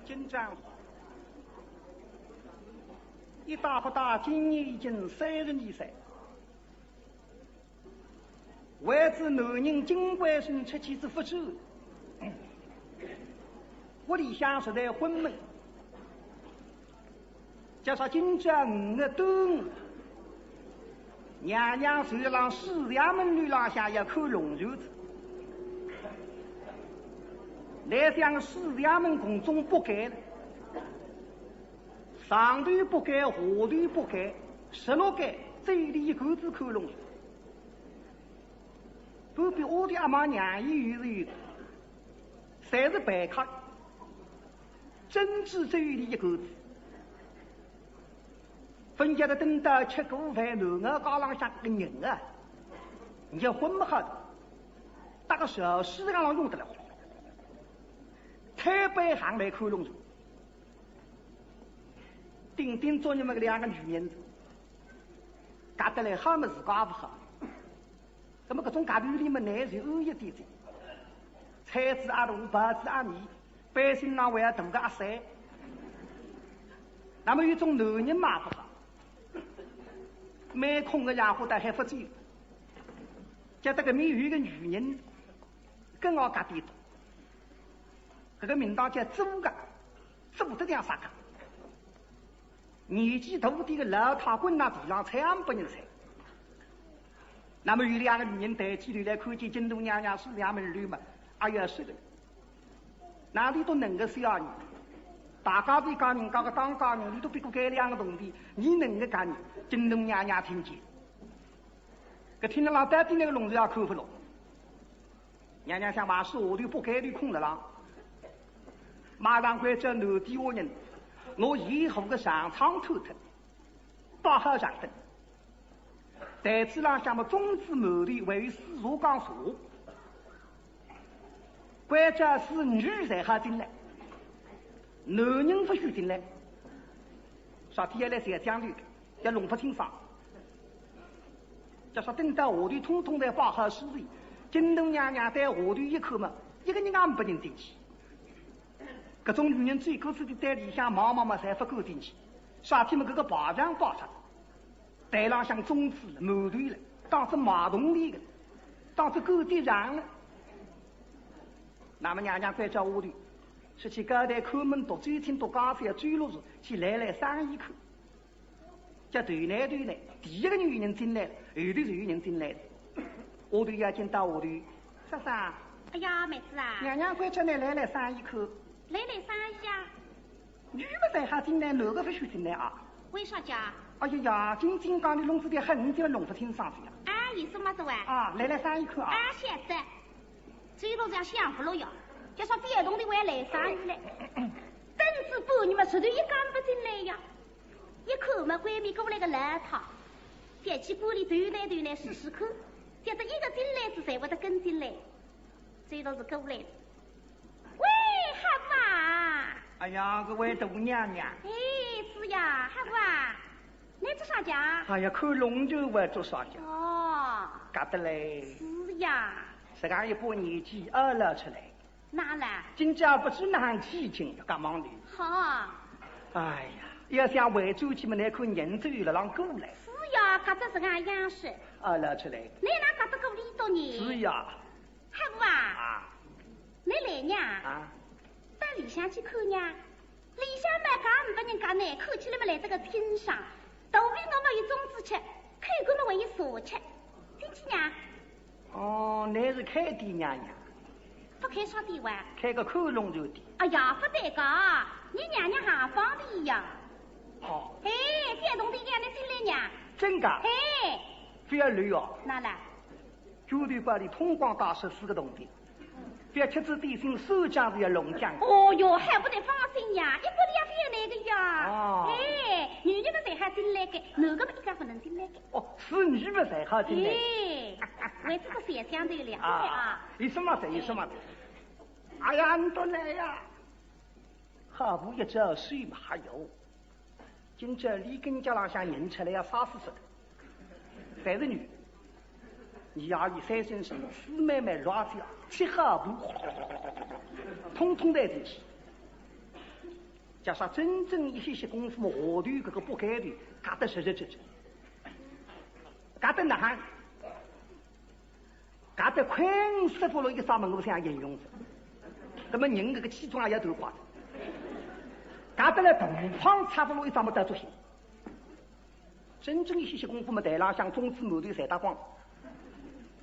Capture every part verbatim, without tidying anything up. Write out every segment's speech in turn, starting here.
今朝一打不打，今年已经三十二岁。为仔男人金贵生出去之福州，屋里向实在昏闷。加上今朝五月端午，娘娘就辣四衙门楼浪向要看龙船子。来想四衙门共总八间了，上头八间，下头八间，十六间，只有俚一个子看龙船。半边屋里阿妈娘姨又是有的，侪是陪客，真正只有俚一个子。 勿晓得等到吃过饭，男人家浪向个人啊，人家昏么好的，搭个小书场浪用得了，推杯行来看龙船。顶顶昨日么个两个女人子，轧得来好么自家勿好。 那么搿种轧头里么难是安一点点，菜子阿大，包子阿细，背心浪还要大个阿三。那么有种男人嘛勿好，蛮空个家伙倒还勿走，叫得搿面有一个女人跟我轧点多，搿个名堂叫做个，做得像啥个。 年纪大点个老太滚辣地浪踩也勿认得。那么有两个女人抬起头来看见京都娘娘四衙门楼嘛，哎呀，是的，哪里都能个小人，大家侪讲人家个当家人，你都不过该两个铜钿，你能个家人，京都娘娘听见，搿听了浪到底那个龙船也看勿落。 娘娘想嘛，是下头八间头空了啦，马上关照南底下人，拿沿河个长窗透脱，摆好长凳。台子浪向么粽子馒头还有水茶缸茶，关照是女才好进来，男人勿许进来。啥体要来三讲头个，要弄勿清爽。 就说等到下头统统侪摆好势头，京都娘娘对下头一看嘛，一个人也没不认得去。搿种女人最过分的，在里向忙忙嘛，侪勿敢进去。啥体么？搿个排场摆出来，台浪向粽子了、馒头了，当是卖铜钿个，当是赶点场了。那么娘娘关照下头，说去高台看门，到周厅到高飞，周六日去来来生意看。 叫头来头来，第一个女人进来，后头就有人进来。下头要紧到下头，说啥？哎呀，妹子啊，娘娘关照倷来来生意看。来来生意啊？女么才好进来，男个勿许进来啊。为啥介？哎呀呀，金金讲的弄子的很，就弄勿清爽的呀。啊，有什么事啊？啊，来来生意看啊。啊，晓得。周六日想勿落呀，就说非要动的还来生意嘞。等仔半日嘛，实头一个也没进来呀。 一看嘛，外面过来个老太，覅去管俚，头来头来试试看，覅得一个进来仔，才会得跟进来。周六日过来了。喂，黑婆啊！哎呀，搿位大娘娘。哎，是呀，黑婆啊，倷做啥介？哎呀，看龙船还做啥介？哦。轧得来。是呀。实梗一把年纪，熬了出来。 哪了？今朝不知哪哼起劲，搿忙哩。好。哎呀，要想回转去么，倷看人都有了浪过来。是呀，轧得实梗样式。啊，老出来。倷哪轧得过俚笃呢？是呀。黑婆啊，啊。倷来呀？啊。到里向去看呀。 里向么轧呒不人轧呢，看起来么来得个清爽。肚皮饿么有粽子吃，口干么还有茶吃。进去呀。哦，倷是开店娘娘？勿开啥店哇？开个看龙船店。哎呀，勿对个，伲娘娘行方便呀。哦。哎，覅动的呀，倷进来呀。真个？哎。覅乱哦。哪了？ 酒店包里统光带十四个铜钿，覅吃仔点心，算账是要弄僵。哦哟，还不得放心呀，一个也覅来个呀。哦。哎，女人么才好进来个，男个么一个不能进来个。哦，是女么才好进来。哎，为这个想想对了，啊，对啊。有什么事？有什么事？哎呀，你都来呀。好不一招手嘛，还有。 今朝俚跟街浪向认出来要杀死死的，侪是女。二阿姨、三婶婶、四妹妹、六阿姐，七好婆，统统带进去。加上真正一歇歇功夫嘛，下头搿个腹盖头夹得实实直直，夹得哪哼？夹得困死勿落一只门，我想形容着。那么人搿个气壮也要断快，夹得来同框差勿多一只门到足心。真正一歇歇功夫嘛，台浪向粽子馒头侪脱光，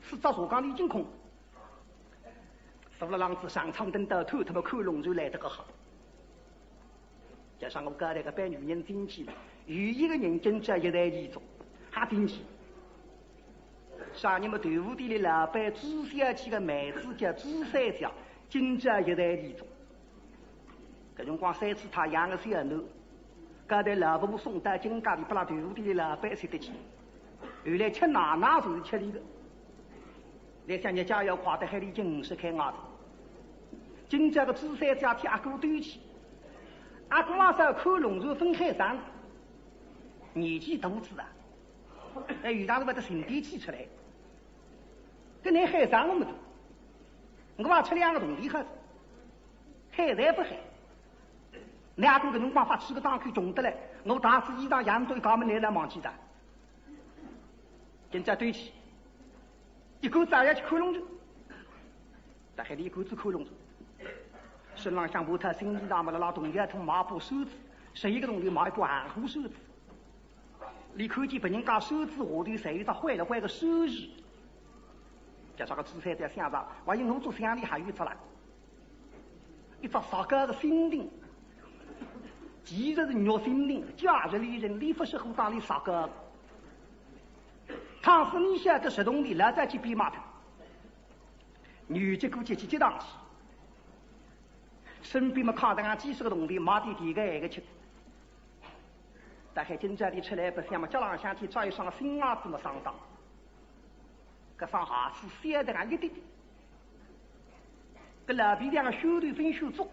四只茶缸里已经空。 坐辣浪子上床等到头，他们看龙船来得个好。加上我刚才搿班女人进去了，有一个人今朝一代里中，还进去。啥人么？豆腐店里老板朱小姐个妹子叫朱三姐，今朝一代里中。搿辰光三次太阳个小囡，刚才老婆送到金家里，拨拉豆腐店里老板接得去。后来吃奶奶就是吃俚个。 来想日脚要快得海里已经五十开外头。今朝个朱三姐替阿哥兜去，阿哥阿嫂看龙船分海上，年纪大仔啊，哎，有当时会得寻点气出来。搿倷海上我没得，我也出两个铜钿好仔，海侪勿海。倷阿哥搿辰光发起个当口穷得来，我带仔衣裳洋都一家门来了忘记脱。 今朝对起，一干子也要去看龙船。大概一干子看龙船，身浪向布套新衣裳么，辣辣铜条桶买把扇子，十一个铜钿买一把含糊扇子。俚看见别人家扇子下头侪有只坏了坏个扇叶，叫啥个朱三姐想着，万一我做想俚还有一只啦。 一只石膏个心锭，其实是玉心锭，价值连城，俚勿识货当俚石膏个。倘使俚晓得实铜钿，老早去变卖脱。女结果去去接上去，身边么扛着俺几十个铜钿，买点甜个咸个吃。大概今朝俚出来白相么，脚浪向去着一双新鞋子么上当。 搿双鞋子小得俺一点点，搿老皮匠个楦头朆楦足，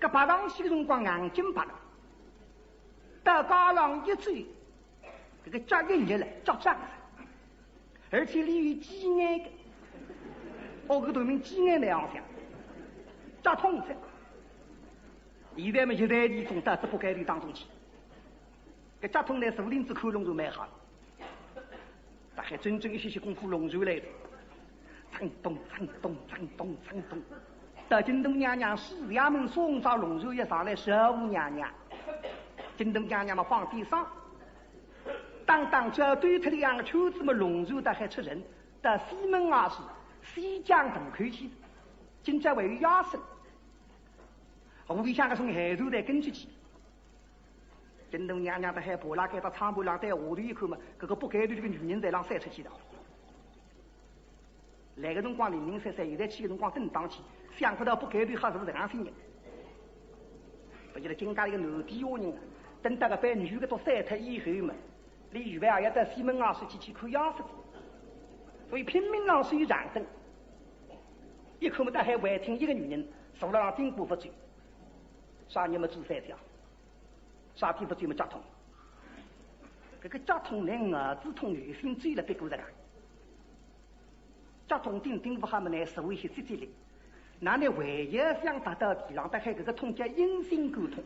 搿爬上去个辰光硬劲爬了，到街浪一走，搿个脚一热了，脚胀了，而且俚有鸡眼个，哦，搿头名鸡眼那样想，脚痛着。现在么一代里总到这不该里当中去。 搿脚痛呢，坐定仔看龙船蛮好。大概真正一歇歇功夫，龙船来了，噌咚噌咚噌咚噌咚。到京都娘娘四衙门送只龙船一上来，十五娘娘。京都娘娘嘛放点声，当当只要兜脱两个圈子么，龙船大概出城，到西门外是西江渡口去，今朝还有夜色。屋里向个从海船台跟出去。 京都娘娘搭海爬辣该搭窗户浪对下头一看嘛，搿个不该头这个女人在浪闪出去的。来个辰光零零散散，现在去个辰光等当去，想不到不该头还是这样心人。不晓得金家里个男的下人啊，等到个班女的都散脱以后嘛，俚预备也要到西门外头去去看夜色，所以拼命浪手一盏灯，一看嘛，到海外厅一个女人坐辣浪顶过勿走，啥人么朱三姐。 啥地方最么脚痛？搿个脚痛连牙齿痛有心最了别过的啦。脚痛顶顶勿好么呢，是为些积极力。那你还要想达到地浪，大概搿个痛叫隐形骨痛。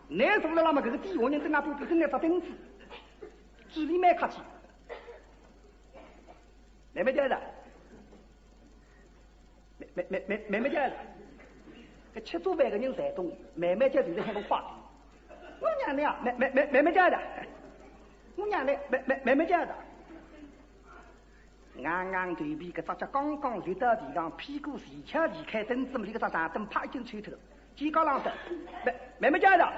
你坐了那么搿个底下人在那边跟那只凳子，嘴里蛮客气。慢慢叫的，慢慢慢慢慢慢叫的。搿吃早饭个人侪懂，慢慢叫就是喊个快。我娘娘，慢慢慢慢慢叫的。我娘娘，慢慢慢慢叫的。硬硬头皮搿只脚刚刚立到地浪，屁股前翘离开凳子，搿个只长凳啪一记抽脱，肩胛浪的，慢慢慢慢叫的。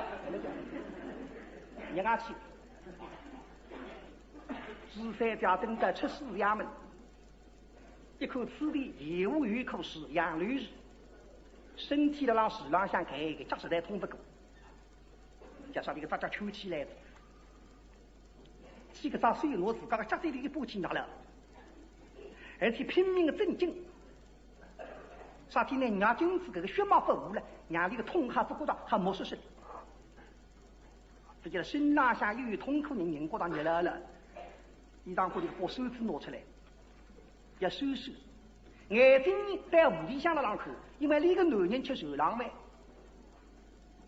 人家去。朱三姐等到出四衙门，一口气的，也无有口是杨柳树，身体辣浪树浪向搿个脚实在痛不过，加上搿个只脚抽起来的，搿个只手拿自家个脚对头一把去拿了，而且拼命的镇静。啥体呢？让颈子搿个血脉不和了，让伊个痛还不觉得，还没说是。 勿晓得身浪向又有痛苦呢，人觉得热了了，衣裳裤里个把扇子拿出来，要扇扇，眼睛呢，在屋里向辣浪看，因为伊个男人吃船浪饭，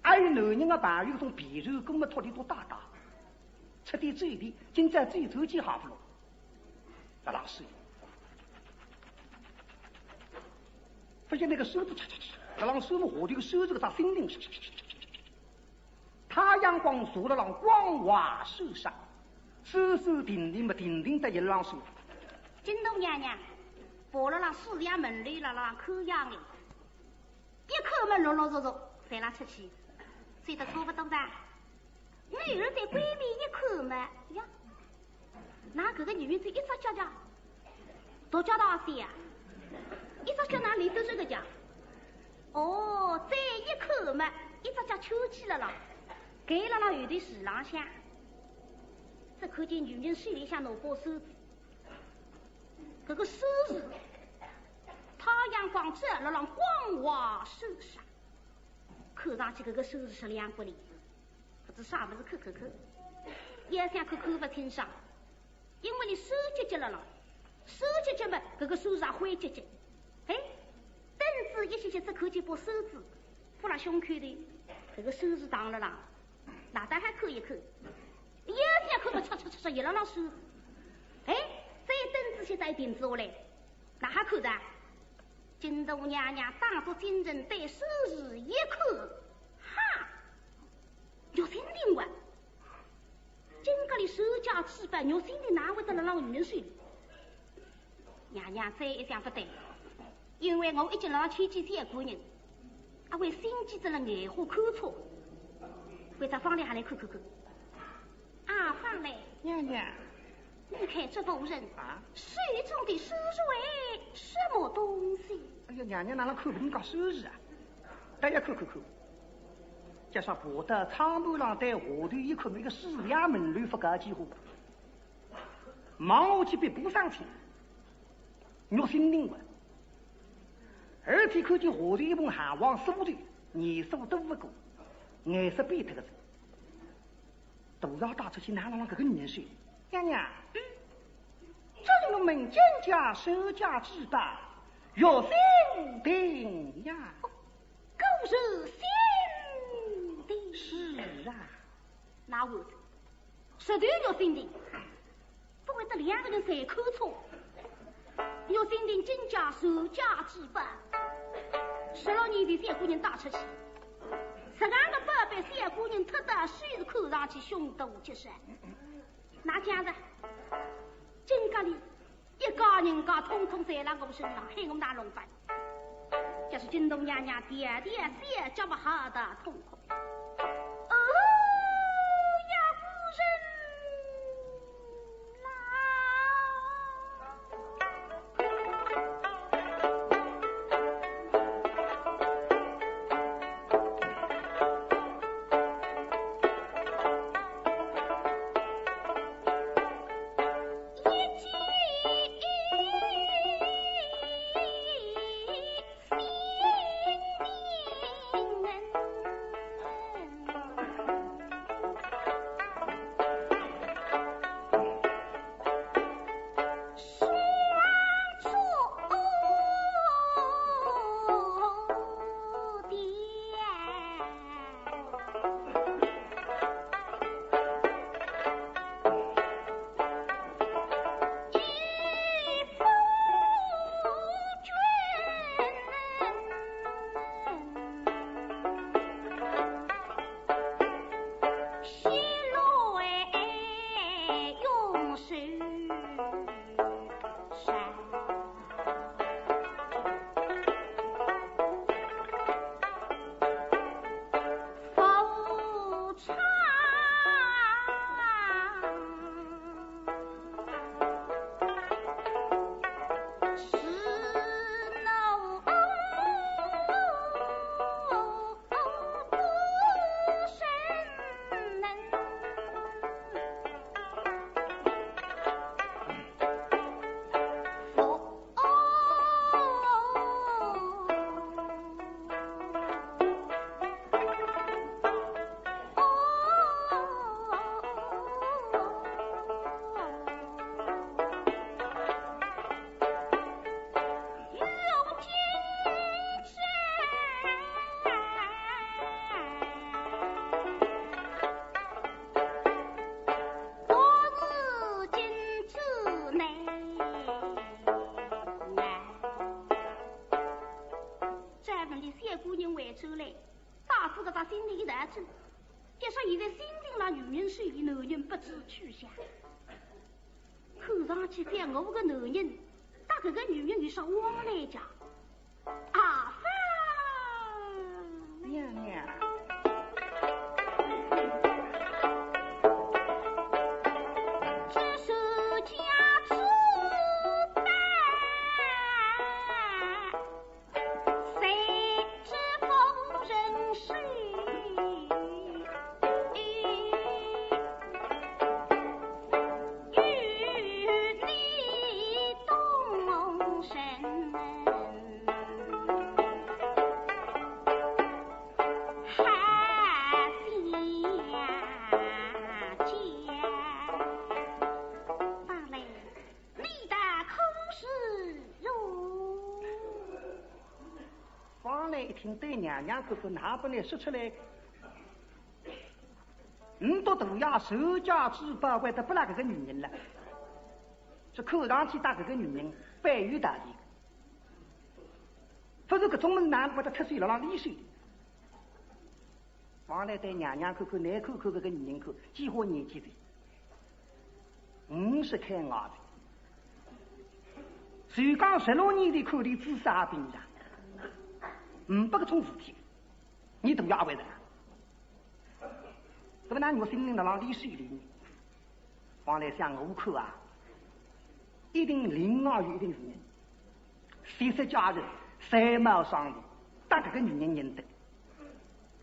还有男人个朋友从别处过么托里都打打，吃点酒的，今朝醉酒去好不咯？辣浪睡。发现那个扇子，嚓嚓嚓，辣浪扇么下头个扇子搿只心灵，嚓嚓嚓嚓嚓嚓。 太阳光射辣浪光滑手上，手手定定么定定得一浪手。金大娘娘，爬辣浪书房门里辣浪看样哩，一看么陆陆续续侪辣出去，走得差不多哉。女儿对闺蜜一看么，呀， 哪搿个女人只一只脚脚，独脚大些啊？一只脚哪里得这个脚？哦，再一看嘛，一只脚翘起了啦，盖了啦有点树浪向。只看见女人手里向拿把扇子，搿个扇子，太阳光照了浪光滑手上，看上去搿个扇子是亮光哩。 搿只啥物事看看看，也想看看勿清爽，因为伊手结结了咯，手结结嘛，搿个扇子也灰结结。哎，凳子一歇歇只看见把扇子，放辣胸口头，搿个扇子荡了啦，哪搭还看一看，也想看勿出出出出一浪浪扇子。哎，再凳子歇再停止下来，哪还看着？金大娘娘打着精神对扇子一看，哈！ 玉心亭哇，今朝里手脚之宝，玉心亭哪会得辣辣女人手里？娘娘再一想勿对，因为我一径辣牵记小官人，阿会心机子了眼花看错，为啥方来还来看看看？啊，方来，娘娘，你看这妇人啊？手中的扇子为什么东西？哎呀，娘娘哪能看勿见扇子啊？大家看看看。 假使爬到窗户浪对下头一看，搿个书房门里勿高几化，望下去比不上去，玉心亭哇。而且看见下头一蓬含黄苏头，年数都勿过，颜色变脱个哉。大少爷带出去哪能让搿个女人睡？娘娘，嗯，这是我们金家收家之宝，玉心亭呀。 果然心定。是啊。那我，实头玉心亭，不会得两个人侪看错。玉心亭金家收家之宝，十六年前小官人带出去，实梗个宝贝小官人脱得手是看上去凶多吉少。那讲着，金家里 一家人家统统侪辣我身上，喊我哪弄法？就是金大娘娘调调小脚勿好得痛苦。哦呀，夫人啦！夫人回转来，带仔搿只心里一担子，一说现在心情辣女人手里，男人不知去向。看上去像我个男人，搭搿个女人有啥往来讲？阿芳，娘娘。这是家之宝。 谁知夫人是与你动身，还想家。方卿，你的可是哟？ 方卿一听，对娘娘看看，哪能说出来？倷笃大爷传家之宝，为得拨了搿个女人了。这看上去搭搿个女人蛮有道理。勿是搿种物事，哪能会得脱手辣浪俚手里？方卿对娘娘看看，倷看看搿个女人看，几化年纪哉？ 五十开外头，就讲十六年头看俚姿势也平常，呒拨搿种事体，倷大爷会得啊？搿么哪能心里辣浪俚手里呢？方卿想，我看啊，一定另外有一个女人， 实在假的，才貌双全，搭搿个女人认得。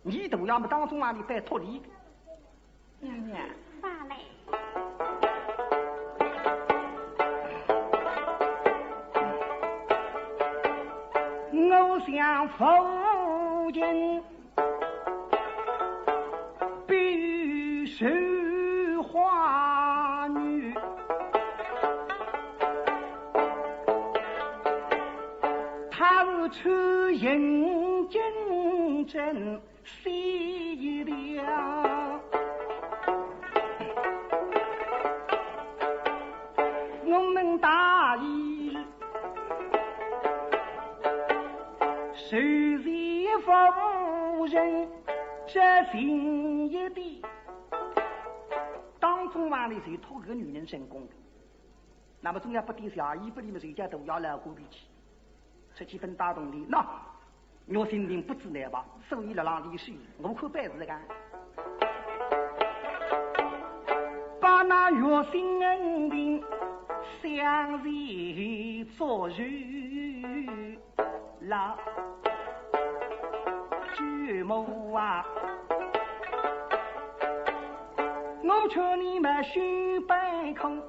倷大爷么当中啊，倷拜托俚。娘娘。方卿。我想夫人 比如绣花女，她是穿银金针线一条。我们大爷 首先夫人这心一点，当中房里就托搿个女人成功的。那么总要拨点小姨拨俚么，就叫大爷老官钿去，出去分担铜钿，喏，玉心钿不知难吧，所以辣浪俚手里，我看办事个。把那玉心钿想在左右。 老舅母啊，我劝你们休悲苦，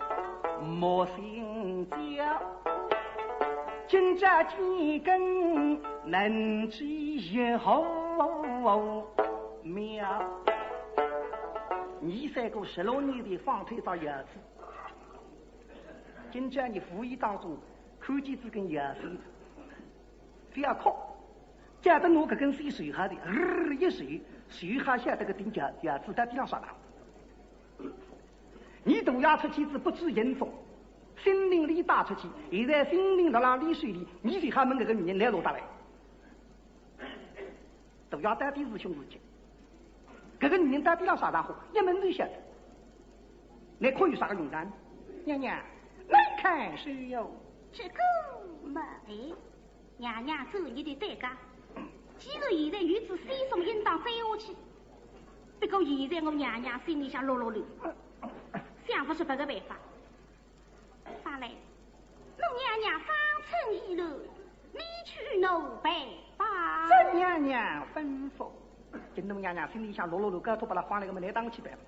莫心焦。今朝几更能知一何苗？你三个十六年的放推到儿子， 今朝你无意当中看见仔根摇线，覅哭，叫得我搿根线收好的，日一收，收好晓得搿顶摇，摇子到底浪啥啦？你大爷出去仔不知影踪，心钿里带出去，现在心钿辣浪俚手里，你就好问搿个女人来落搭来。 大爷到底是凶是吉？搿个女人到底辣啥场化？一问就晓得。倷哭有啥个用场？娘娘，倷看是有。这个嘛，哎，娘娘做你的对家，既然现在女子先生应当追下去，不过现在我娘娘心里向落落乱，想勿出别个办法。 方卿，奴娘娘方寸已乱，你去奴备吧。遵娘娘吩咐。搿奴娘娘心里向落落乱，告诉拨了方卿个么，倷当我去办吧。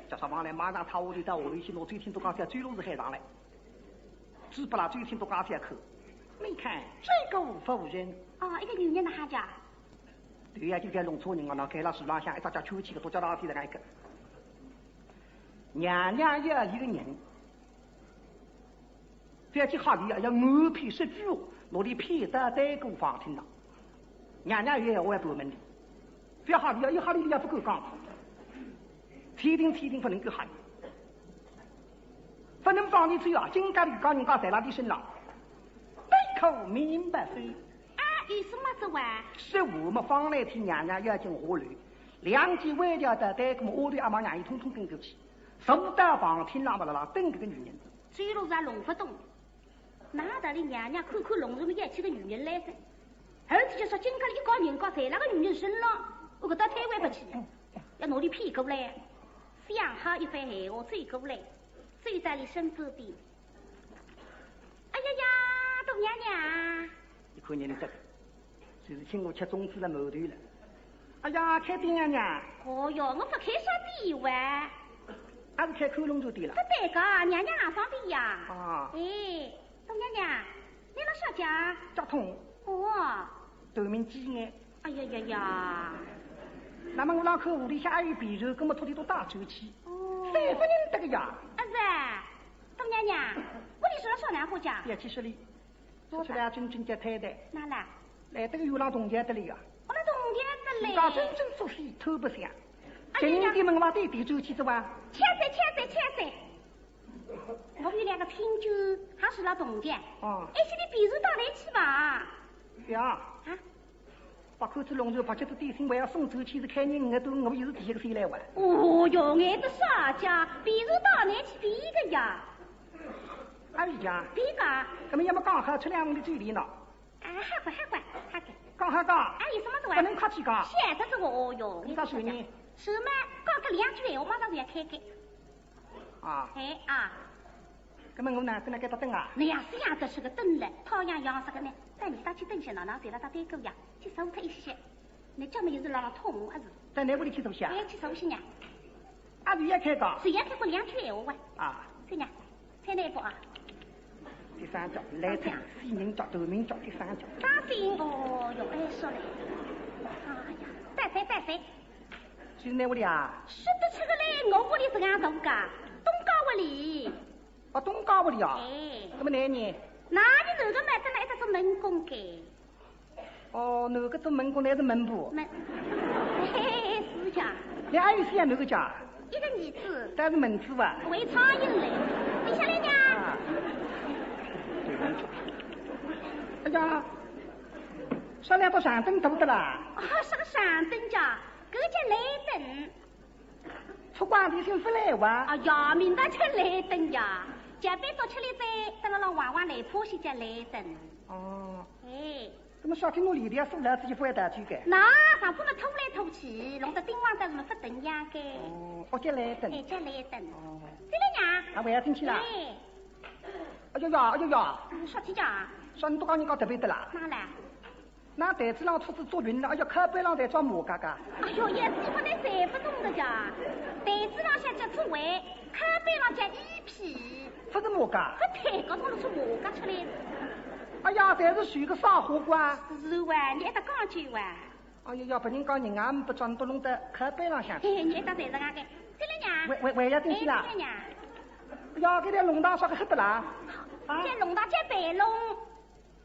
叫啥方卿马上跳下去到下头去，拿周天都讲小周罗是喊上来，只拨了周天都讲小看。你看这个妇人，哦，一个女人哪哈讲？对呀，就叫弄错人啊，那开了树浪向一只脚抽起个，多叫大体的那一个。 娘娘要一个人，覅去吓俚啊，要硬骗说句闲话，拿俚骗到对过房厅浪。娘娘有闲话要盘问俚，覅吓俚啊，一吓俚俚也勿敢讲。千叮千叮勿能够吓俚，勿能放俚走啊，今朝俚讲人家在哪里身浪，对过明白噻。有什么事哇？说话么方来听娘娘要紧下楼，两记回调到对过么丫头阿妈娘姨统统跟过去，坐到房厅浪么辣辣等搿个女人。走路是也弄勿懂，哪搭里娘娘看看弄出么一起个女人来噻？而且就说今朝里一家人家侪辣个女人身浪，我搿搭推回勿去，要拿伊骗过来。想好一番闲话，走过来，走到伊身边边。 哎呀呀，大娘娘！一看认得个，就是请我吃粽子了馒头了。哎呀，开店娘娘。哦哟，我勿开啥店哇。还是开看弄茶店了。勿对个，娘娘哪方便呀？啊。哎，大娘娘，你辣啥家？交通。哦。头名几眼。 哎呀呀呀！那么我那口屋里向还有别人，搿么托伊都带出去，哦。谁勿认得个呀？啊是啊，大娘娘，我里说了少难过讲。别去说哩，说出来真正叫太太。哪啦？来，这个有浪同学的哩呀。我那同学的嘞。自家真正做事偷不想，哎呀呀，今天门外对对出去是吧？千岁，千岁，千岁！我有两个亲眷，还是老同学。哦。哎，现在别人到来去吧。呀。啊？ 把口子弄热，把这只点心还要送出去，是开年五月多，我又是第一个先来哇。哦哟，俺的啥家，别人到哪去第一个呀？阿里家？第一个。那么要么刚好出两个嘴里呢？啊，好个，好个，好个。刚好讲。啊，有什么事啊？不能客气讲。晓得是我，哦哟，你咋说呢？是嘛，讲个两句闲话，马上就要开开。 啊。哎，啊。那么我呢，跟那该搭等啊？那样是样的是个等了，太阳阳啥个呢？带你到去等些，哪能谁来到对过呀？去收他一些，你专门又是让他痛啊是？在哪屋里去坐下？哎，去收些呀。啊，你也开个？谁也开过两句闲话啊？啊。谁呀？在哪一步啊？第三脚，来等，死人脚，头名脚，第三脚。当心哦哟，哎，说嘞。哎呀，带谁带谁？ 就是那屋里啊？说得出个来，我屋里是俺大家，东家屋里。哦，东家屋里啊？哎。那么男人？男人那个嘛，等了一只门公个。哦，那个做门公，那是门部。门，嘿嘿嘿，是讲。你还有些那个家？一个儿子。但是门子吧？喂苍蝇嘞，你下来讲。啊。哎呀，商量到上等头的啦。啊，是个上等家。 搿叫来等。出光的心勿来哇？哎呀，明白叫来等呀，叫别到吃里再，等了让娃娃来破些叫来等。哦。哎。那么小听我里头要送来自己不会带去个。那上不能拖来拖去，弄得丁旺在什么不等样个。哦，哦，叫来等。哎，叫来等。哦。对了呀。啊，我要进去了。哎。哎呦呀，哎呦呀。嗯，小听讲。说你都讲人家特别的啦。哪来？ 那台子浪出子做云了，哎呀，靠背浪在装马嘎嘎。哎呦，也是不能侪不懂的家。台子浪向叫做围，靠背浪叫衣皮。不是马嘎。不对，搞弄出马嘎出来。哎呀，侪是水个啥火锅啊？是哇，你还得讲究哇。哎呀，要不人家人啊，不装都弄得靠背浪向。嘿嘿，你还得侪是那个，这个呀。喂喂喂，要进去啦。哎，这个呀。哎呀，搿条弄堂啥个黑的啦？啊？这弄堂叫白弄。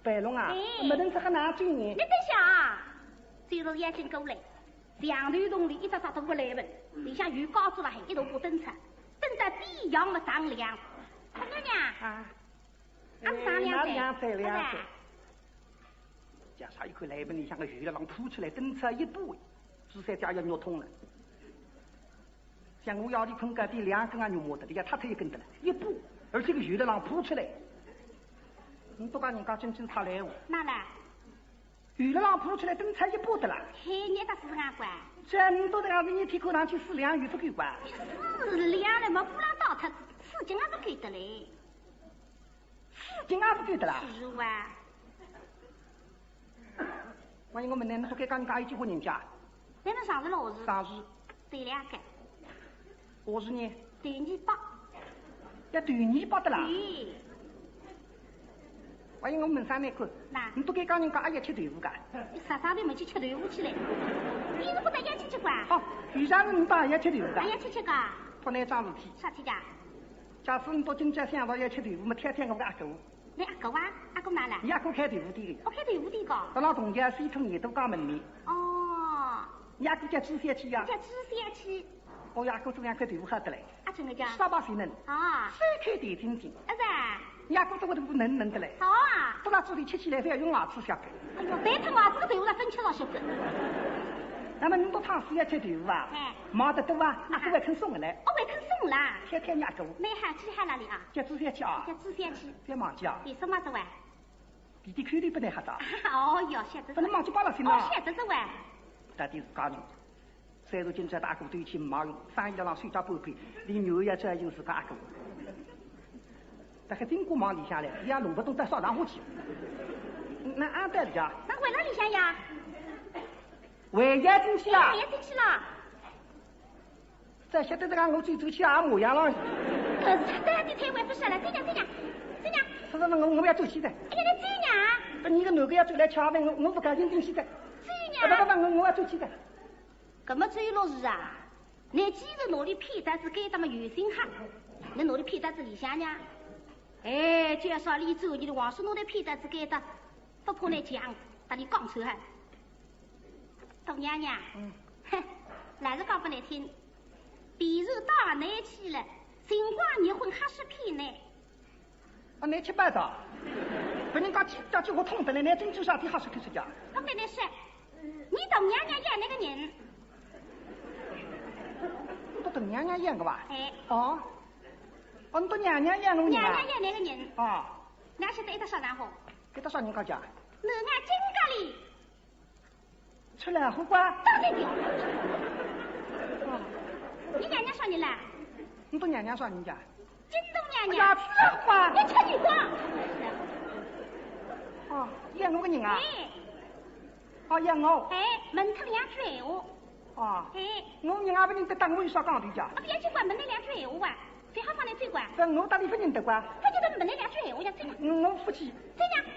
白弄啊？哎。没人吃很难追呢。你等下啊，走路眼睛过来，墙头洞里一只只大个来问，里向有高子了，还一大把灯叉，灯在地上么当亮。大娘娘，啊。俺们商量的，哎，哪里样商量的？哎。叫啥一口来问里向个油了浪扑出来，灯叉一把，朱三姐要肉痛了。 像我夜里困觉，第两根啊肉麻的，伊要塌脱一根的了，一把，而且个油了浪扑出来。你都讲人家真正出来哦。哪来？油了浪扑出来，灯叉一把的啦。嘿，你倒是眼光。这你都这样子，你天看上去四两有不够吧？四两了嘛，不让倒脱，四斤啊不够的嘞。 四斤也是够的啦。是哇。万一我们呢，不该讲人家一句话人家。那么上次老是。上次。对两个。我是呢。对你爸。要对你爸的啦。对。万一我们上面看，那。你不该讲人家阿要吃豆腐干。你啥啥都没去吃豆腐去嘞。你是不得要去吃饭？哦，有啥事你爸要吃豆腐干？还要去吃个？不能桩事体。啥体的？ 假使你到今朝想到要吃豆腐么，挑挑我个阿哥。你阿哥啊？阿哥哪了？你阿哥开豆腐店的。我开豆腐店个。到了同家西村也都讲门面。哦。你阿哥叫朱小七呀？叫朱小七。我阿哥做两块豆腐好得来。啊，真的假？啥把谁能？啊。手口甜津津。啊是啊。伢姑子会得嫩嫩个嘞。好啊。到了嘴里吃起来，覅用牙齿削个。哎哟，对脱牙齿个豆腐啦，朆吃牢削个。那么侬到汤水要吃豆腐啊？哎。买得多啊，阿姑会肯送个嘞。哦，会肯送啦。天天伢姑。蛮好，记好了哩啊。叫仔细去啊。叫仔细去。覅忘记啊。有什么事哇？弟弟口头不能瞎打。哦哟，晓得。不能忘记报了信啊。哦，晓得了哇。到底是家人。 虽然今朝大哥对起忙，生意浪手脚不开，连女儿也只有自家阿哥。大概经过忙里向来，也弄不懂到啥场化去。那俺带了家，那回来里向呀？回也进去了。回也进去了。这晓得这个我最走起啊模样了。可是他到底退回不是了，这样这样这样。是的，我我要走起的。哎呀，那这样啊？不，你个男个要走来吃饭，我我不高兴进去的。这样。不不不，我我要走起的。 搿么周老师啊，侬既然拿俚骗到仔该搭么有心哈，侬拿俚骗到仔里向呢？哎，就要说俚做，伲个王叔拿俚骗到仔该搭，不怕侬讲，搭俚讲出来。大娘娘，嗯。哼，老实讲拨侬听，别人当然去了，辰光结婚还是骗侬。 啊，侬吃饱了？别人家去家去活痛的嘞，侬真正啥地好说口说讲？我跟侬说，伲大娘娘养那个人。侬大娘娘养个哇？哎。哦。哦，侬大娘娘养我人啊？娘娘养那个人。哦。侬晓得一搭啥人好？一搭啥人家讲？侬俺金家里。 出来好吧？当然的。哦，你娘娘啥人啦？侬大娘娘啥人家？京东娘娘。哎呀，出来好吧？你吃你光。哦，养我个人啊？哎。哦，养我。哎，问脱两句闲话。哦。哎。我人也不认得，搭我有啥讲头家？啊，覅去管，问侬两句闲话啊，谁好帮侬追管？搿我搭俚不认得管？不认得问侬两句闲话呀，真的。嗯，我不去。真的。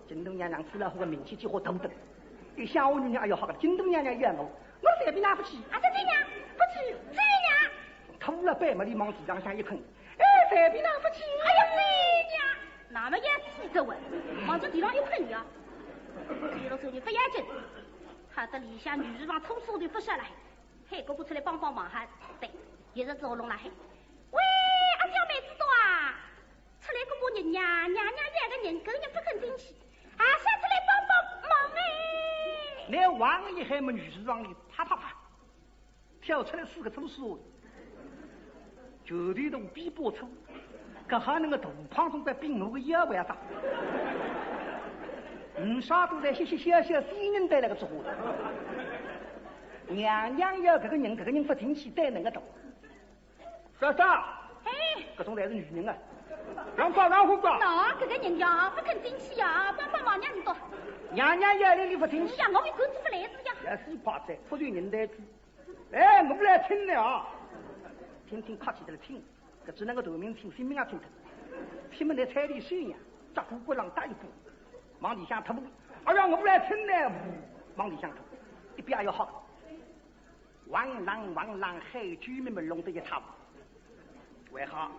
京东娘娘出来好个名气几化大得，一想我女儿，哎哟，好个京东娘娘养我，我随便哪不去。啊，这这样，不去，这样。吐了白沫里往地浪向一困，哎，随便哪不去。哎呀，这样，那么也气得我，往这地浪一困呀。有了这里不要紧，好得里向女儿房抽丝都不下来，嘿，哥哥出来帮帮忙哈，对，也是走拢了嘿。喂，阿娇妹子多啊。 出来个把人呀，娘娘养个人，搿人不肯进去，还是出来帮帮忙哎。那王爷还没女婿让你啪啪啪，跳出来四个粗俗，绝对的比不出，搿还能够大胖总在比我个腰围大。你啥都在嘻嘻笑笑，新人带来个之后，娘娘要搿个人，搿个人不进去，带能个懂。 嫂嫂，哎。搿种侪是女人啊，让高让虎高。喏，搿个人呀，不肯进去呀，帮帮忙娘你多。娘娘要来你不进去。哎呀，我一个子不来事呀。也是怕在，不许人带去。哎，我来请你啊。听听客气点听，搿只能够头名听，性命也听听。听么来彩礼收呀，脚骨骨浪打一步，往里向踏步。哎呀，我来请你，往里向踏，一边也要好。 汪啷汪啷喊救命么弄得一塌糊涂。为啥？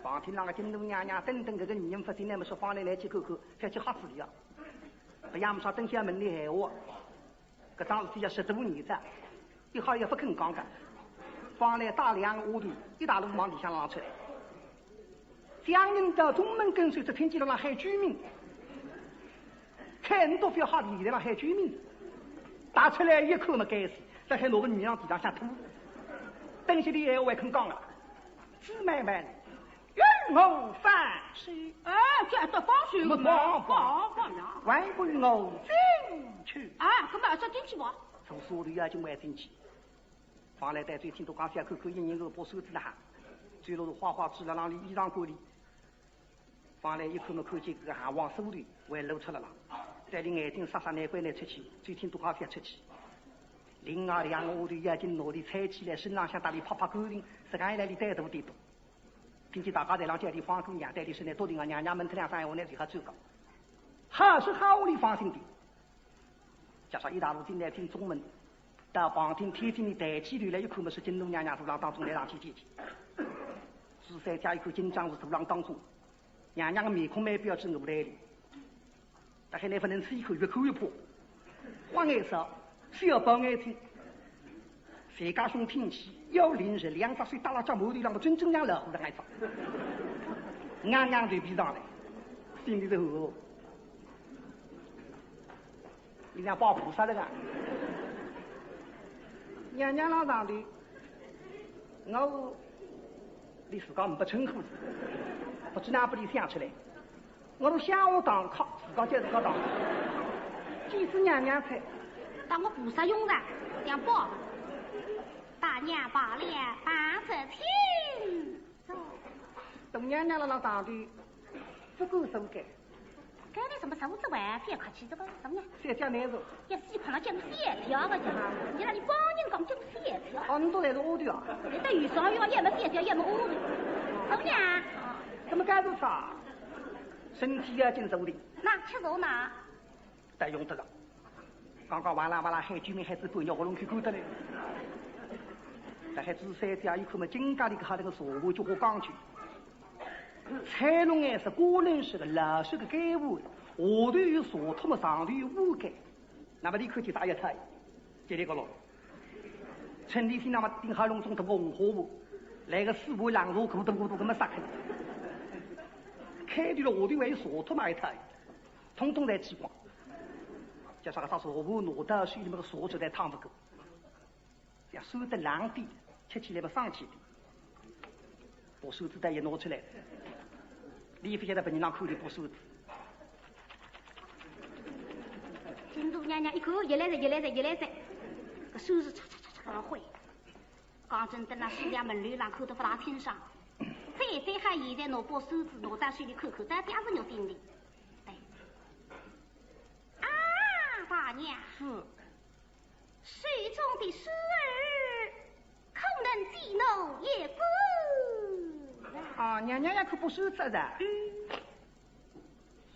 旁听那个京东娘娘等等搿个女人发进来么说方来来去看看，再去吓死伊啊！不要么说等歇问你闲话，搿桩事体要十多年哉，一下也不肯讲个。方来带两个丫头，一大路往里向浪出来。 将近到中门跟首，只听见了喊救命。看你都不要吓得，现在浪喊救命。踏出来一看么该死，这还拿个女人地浪向吐。等歇俚闲话还肯讲啊，姊妹们，与我放手。哎，叫得放手么，放放放放呀。还不与我进去。啊，搿么要进去伐？从所里要进还进去。 方来对最近都讲覅看看，一人个把扇子了哈，最后是花花指了浪里衣裳管里。方来一看么，看见搿个还往手里还露出了浪，在伊眼睛杀杀难关难出去，最近都讲覅出去。另外两个丫头已经拿伊搀起来，身浪向搭伊拍拍干净，实梗一来伊带头点多。听见大家在浪叫伊方姑娘，对伊身上多听啊，娘娘问脱两声闲话，拿伊好转讲。好是好，伊放心点。 加上一大路进来进中门，到旁听天庭里抬起头来一看么，是京东娘娘坐浪当中来上去见见。朱三姐一看紧张是坐浪当中，娘娘个面孔蛮标致，我来哩。大概那不能吃一口，越看越怕，花眼色，小包眼睛。 自家兄挺起，要领着两只手搭辣脚馒头浪个，真正像老虎的挨着。娘娘头皮上来，心里头哦，你像拜菩萨了个。娘娘辣上头，我，你自家没称呼，不知哪不里想出来。我是想我堂客，自家叫自家堂客。祭祀娘娘才，当我菩萨用场，想拜。大娘罢了，罢则请。 大娘娘辣辣上头，不敢说改。改了什么手指还不要客气，这个什么呀？小姐难受。要死快了，讲小姐个讲啊，你那里帮人讲讲小姐。哦，你都来是丫头啊？你到有啥用？也没小姐，也没丫头。怎么样？怎么改做啥？身体要紧收的。那吃肉呢？但用得着。刚刚哇啦哇啦喊救命，喊仔半日喉咙口干得来。但喊仔三姐一看嘛，金家里个哈那个茶壶就好讲究。菜弄颜色，果然是个老式个盖碗，下头有茶托嘛，上头有碗盖。那么你看见啥一台？这里个咯。趁你心那么顶好弄种个红花碗，来个四碗冷茶，咕嘟咕嘟搿么杀开。开的了下头还有茶托嘛一台。 统统侪吃光。叫啥个啥茶壶拿到手里面个茶就再烫勿过，要酸得冷点，吃起来么爽气点。把扇子袋也拿出来，你勿晓得别人哪看见把扇子。金大娘娘一看，越来越，越来越，越来越，搿扇子嚓嚓嚓嚓个挥。讲真，等辣书房门楼浪看得勿大清爽。再再好，现在拿把扇子拿到手里看看，到底还是肉心的。对。 啊，大娘。是。手中的扇儿，可能借奴一观。啊，娘娘要看把扇子啊？嗯。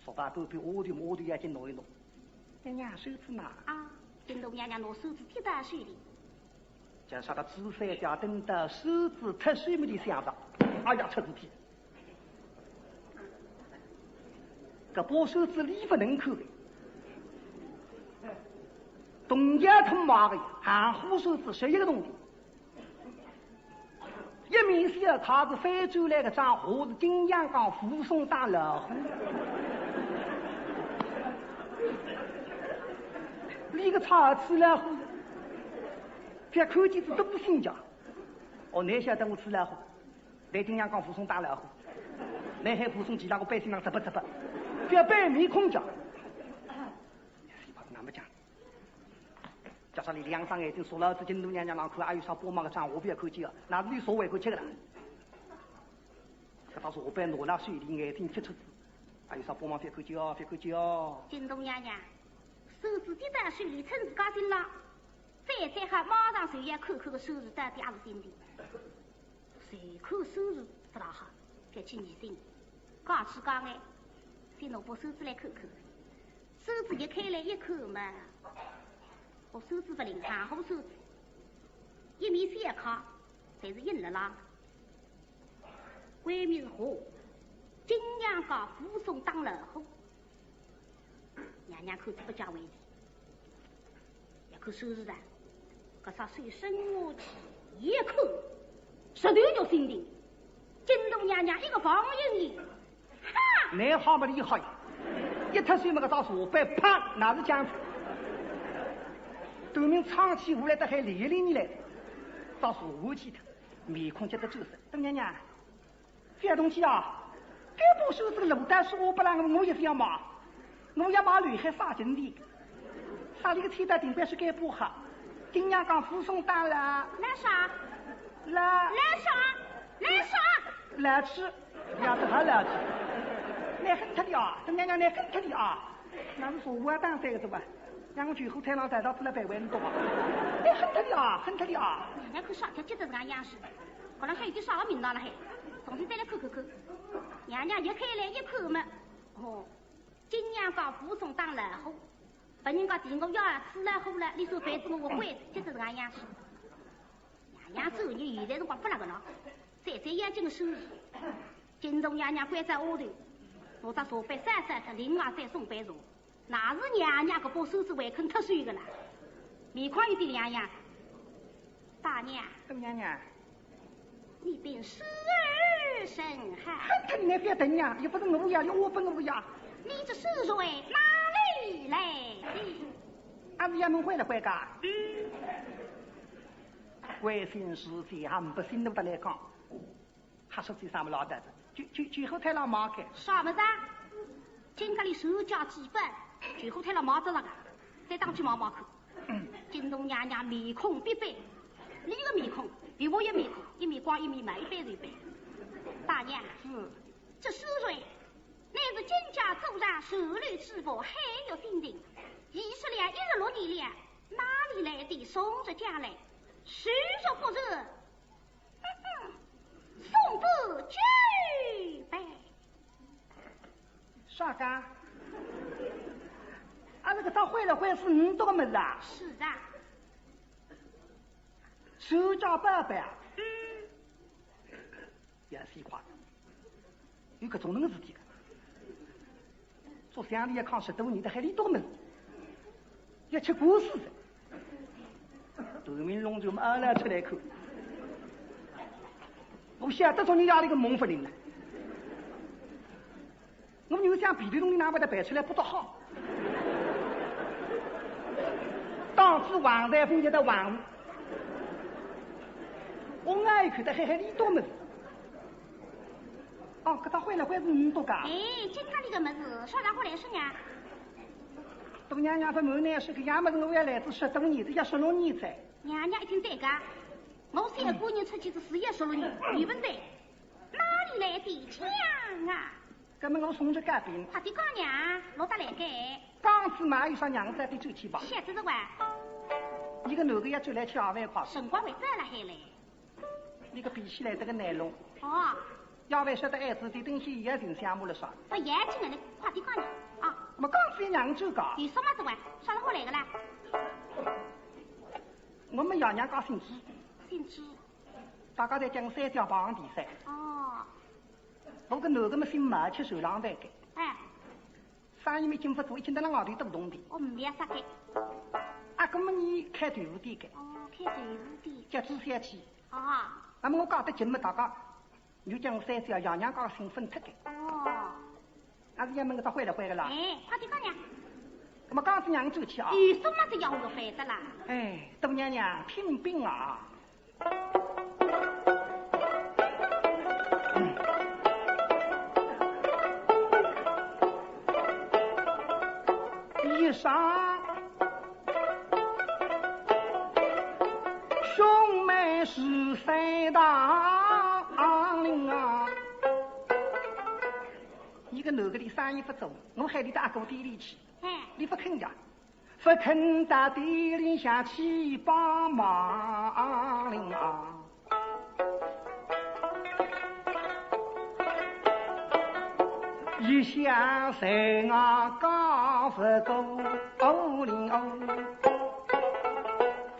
说罢半边丫头，丫头眼睛挪一挪。娘娘，扇子嘛。啊，金大娘娘拿扇子接到手里。叫啥个紫衫家等到扇子脱手么里想着，哎呀，出事体。 搿把扇子里勿能看个，东家他妈个，含糊扇子十一个铜钿。一面是要他是翻转来个账，还是景阳冈武松打老虎。你个差吃老虎，别看见是东西家。哦，你晓得我吃老虎？ 来景阳冈武松打老虎，来喊武松其他个百姓浪啧吧啧吧，不要摆面孔讲。那么讲，叫啥你两双眼睛说了，这金大娘娘浪看，还有啥帮忙个账，我不要看见啊，那你说我也看见个啦。搿把茶杯拿了手里，眼睛贴出去，还有啥帮忙不要看见哦，不要看见哦。金大娘娘，扇子接到手里，趁自家心浪，再再好，马上就要看看个扇子到底还是新的。 谁看扇子勿大好，别去疑心。讲起讲来，先拿把扇子来看看。扇子一开来一看嘛，哦，扇子勿灵，含糊扇子，一面小开，侪是印了啦。关键是何？景阳冈武松打老虎。 娘娘看仔勿解为题，要看扇子啊，搿只手伸下去一看，实头肉心的，金大娘娘一个防印印，哈！侬好么厉害，一脱手么搿只茶杯啪，拿是僵子，对面唱起舞来得还连连来，到茶壶去脱，面孔急得转色，大娘娘。 小东西啊，搿把扇子个路道是我不让我也不要买，我要买刘海啥真的，啥里个天道顶板是搿把好，景阳冈武松打了。来啥？来。来啥？来啥？来吃，要是还来吃，来很特的啊，大娘娘来很特的啊，那是说我当这个是吧？让我去后台上带到出来百万多啊，来很特的啊，很特的啊。娘娘看啥叫急得人家样式。 搿浪向有点啥个名堂了嘿，重新再来看看看。娘娘一开来一看嘛，哦，景阳冈武松打老虎，别人家提我要吃老虎了，你说陪仔我，我会急得人家样式。娘娘走，你现在辰光勿辣个了，再再要紧个手艺。金大娘娘关照丫头，拿只茶杯散散脱，另外再送杯茶。 那是娘娘搿把扇子还肯脱手个啦，面孔有点两样。大娘，大娘娘，你等扇儿甚好。哼，你那边等呀，又不是我呀，又我不我呀。你这书信哪里来的？俺是衙门回来回个。嗯。关心事体还不信都得来讲，还说起啥么老头子，就就就后台老马开。啥么子啊？今朝里手脚几本，就后台老马着了个，再打去毛毛看。 金童娘娘面孔必白，你个面孔比我也面孔，一面光一面白，一白就白。大娘，是。这书信乃是金家祖上手里之物，还有心情。二十两一十六二两，哪里来的？送这家来，谁说不是？哼哼，送之去呗。啥个？啊，那个他回来回是你这个么子啊？是啊。 手脚板板啊？嗯。也是一块，有搿种能事体个。做乡里也扛十多年的，还里多门，也吃官司的。头名弄就么阿拉出来看，我晓得说你家里个蒙福林了。 我女儿想皮头东西拿把它摆出来不得好。当时王在峰就在王，我爱看的嘿嘿里多么。哦，搿他回来回是你多噶？哎，今朝里个么子，啥人回来说呀？大娘娘说没呢，是个样么子，我要来自十多年，这要十六年哉。娘娘一听这个，我是一个人出去是十一十六年，没问题。哪里来的讲啊？ 搿么我送只糕饼。快点讲呀，落得来个。刚子嘛，有啥娘子的转去吧。晓得的哇。一个男个要转来吃二万块。辰光会转了海嘞。你个脾气来得个难弄。哦。要不晓得儿子的东西也挺想不了啥。不要紧的，你快点讲呀。啊。那么刚子也娘转个。有什么子哇？啥辰光来个啦？我们爷娘家姓朱。姓朱。大家在讲三江旁地噻。哦。 我个男个么姓马，吃手浪饭个。哎。生意么经勿做，一天到浪外头打东的。哦，没啥个。阿哥么呢开豆腐店个。哦，开豆腐店。叫朱小姐。啊。那么我讲得近么，大家又讲三姐爷娘家个姓分脱个。哦。阿是衙门个他回来回个啦。哎，快点讲呀。那么刚子娘转去啊。有什么子要我回的啦？哎，大娘娘听禀啊。 一声兄妹是三大领啊。一个男个的生意不做，我喊你到阿哥店里去，哎。你不肯呀？ 不肯到店里向去帮忙啊。一向在我家不做，哦哩哦，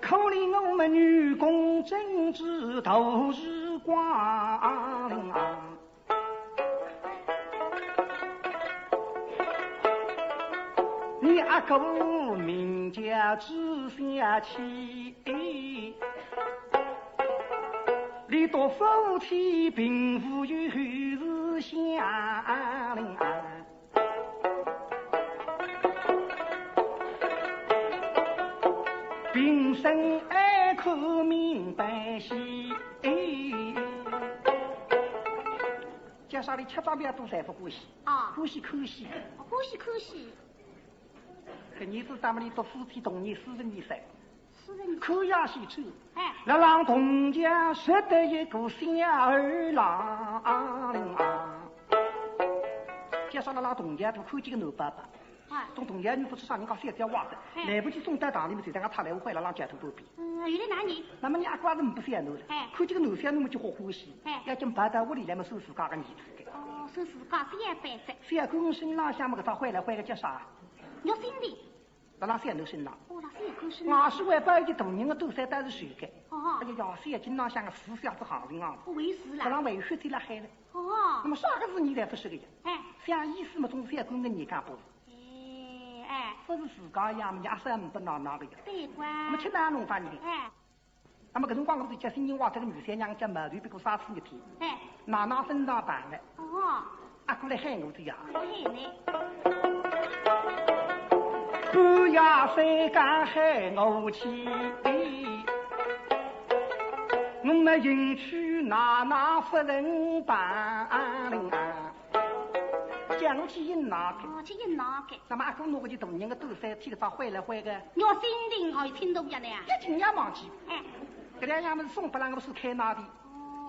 可怜我们女工真是度日光啊。 你阿哥名叫朱小姐，你多福气并无有是想。平生爱看明白戏。 叫啥哩吃饭不要多，侪勿欢喜。啊。欢喜看戏。欢喜看戏。搿年子咱们里读书体童年四十二岁，四十二。看呀戏去。哎。辣浪童桥识得一个小二郎。叫啥辣浪童桥头看见个男伯伯。 啊。东东家女不知啥人家小姐话的，哎。来不及送到堂里面，就在我他来我回来浪街头旁边。嗯，原来哪里？那么你阿哥是不是也弄了？哎。看见个男小囡么就好欢喜，哎。要紧跑到屋里来么算自家个儿子个。哦，算自家小伯子。小囡身浪向么搿只坏了坏个叫啥？玉心的。辣辣小囡身浪。哦，辣小囡身浪。俺是外包一个大人个多少但是谁个？哦。哎呀呀，小囡浪向个死小子行情啊。不为是啦。搿浪还有血水辣海了。 哦。那么啥个事你才不是个呀？哎。像意思么总是要跟个你干部。哎，哎。不是自家养么，也是很不闹闹个呀。对个。那么去哪弄法呢？哎。那么搿辰光我是叫新人话，这个女三娘叫毛头，不过杀死一天。哎。奶奶身上办的。哦。阿哥来喊我的呀。我喊你。半夜三更喊我起，我们迎娶奶奶夫人办。叫我去迎奶奶。哦，去迎奶奶。那么阿哥拿个大人个肚皮，剃个只灰了灰个。我心里还有清楚呀呢。一定要忘记。哎。搿两样物事送拨了我是开奶的。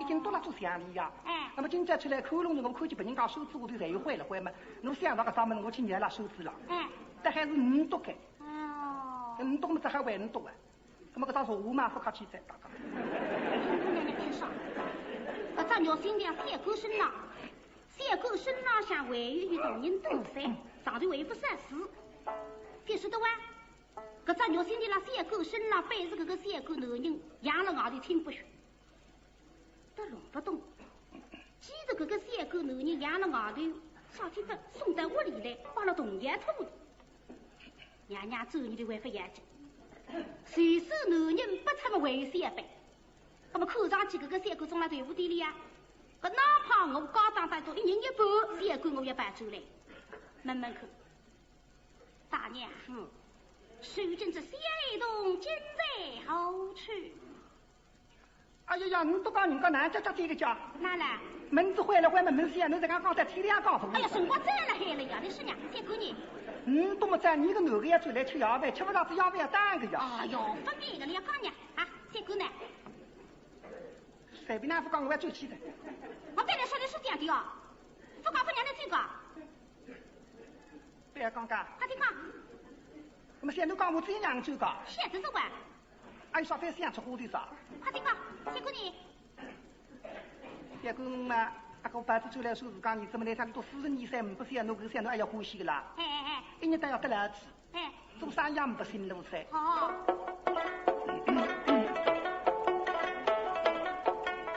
已经到了做相里呀。哎。那么今朝出来看弄，我看见别人家手指下头侪有灰了灰嘛，我想到搿上面我去捏了手指了。哎。但还是唔笃个。哦。唔笃嘛，只好为唔笃啊。那么搿只茶壶嘛，勿客气再打开。听姑娘娘清爽，搿只玉心钿啊，三官身浪，三官身浪向还有一大人肚皮，上头还有不少字。别说的哇，搿只玉心钿啦，三官身浪，背是搿个三官男人养了外头听不学。 都弄不懂。既然搿个三官男人养了外头，啥体勿送到屋里来，摆了同样土地？娘娘做你的还勿要紧，就算男人不出么还有三班，那么看上去搿个三官送了豆腐店里呀，搿哪怕我家当当中一人一半，三官我也搬出来。问问看。大娘，是。如今这小童今在何处？ 哎呀呀，你都讲人家男家家这个家，哪了？门子坏了坏嘛，门子呀，侬这刚刚在天亮讲什么？哎呀，辰光早了海了呀，你说呢？再看你。你都没在，你个男个要出来吃夜饭，吃不着这夜饭要打个呀。哎呦，分明个，你要讲呢，啊，再看呢？随便哪副讲，我要转去的。我再来说，你是这样的哦，不讲不让你这个。不要讲讲。快点讲。那么现在讲我这样就讲。现在是吧？ 哎，啥非想出火的啥？快点讲，结果呢？结果嘛，阿哥摆出来说自家儿子么，来他都四十二岁，不想侬，不想侬，哎呀，欢喜个啦。哎哎哎，一日到夜得来子，哎，做生意也不心路噻。好。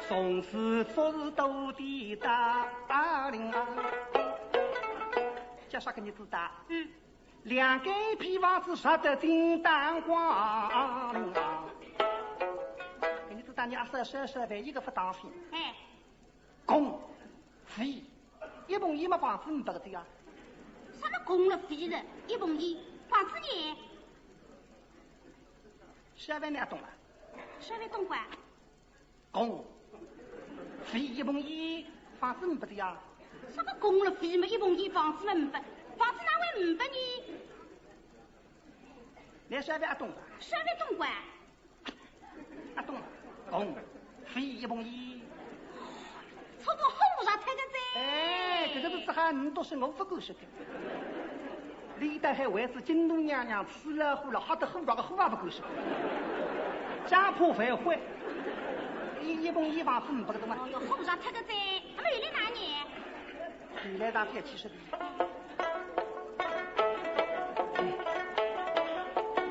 从此做事都抵达零啊。叫啥个日子大？嗯。 两间皮房子住得金当光。搿日子大娘阿嫂说说万一个勿当心，哎，共、费，一共一么房子没得个呀。啥个共了费了，一共一，房子呢？小万侬懂啊？小万懂啊？ 共、费一共一，房子没得呀。啥个共了费么一共一，房子么没得，房子哪会没得呢？侬晓得阿懂伐？晓得懂个。阿懂，共、费一共一。差不多好不着脱个哉。哎，搿个是只好侬读书，我勿够说个。 李德海为仔金童娘娘吃了苦了，吓得虎着个虎也勿敢说。家破万坏，一一共一房子没得嘛。哦哟，虎着脱个哉，那么原来哪年？原来大概七十年。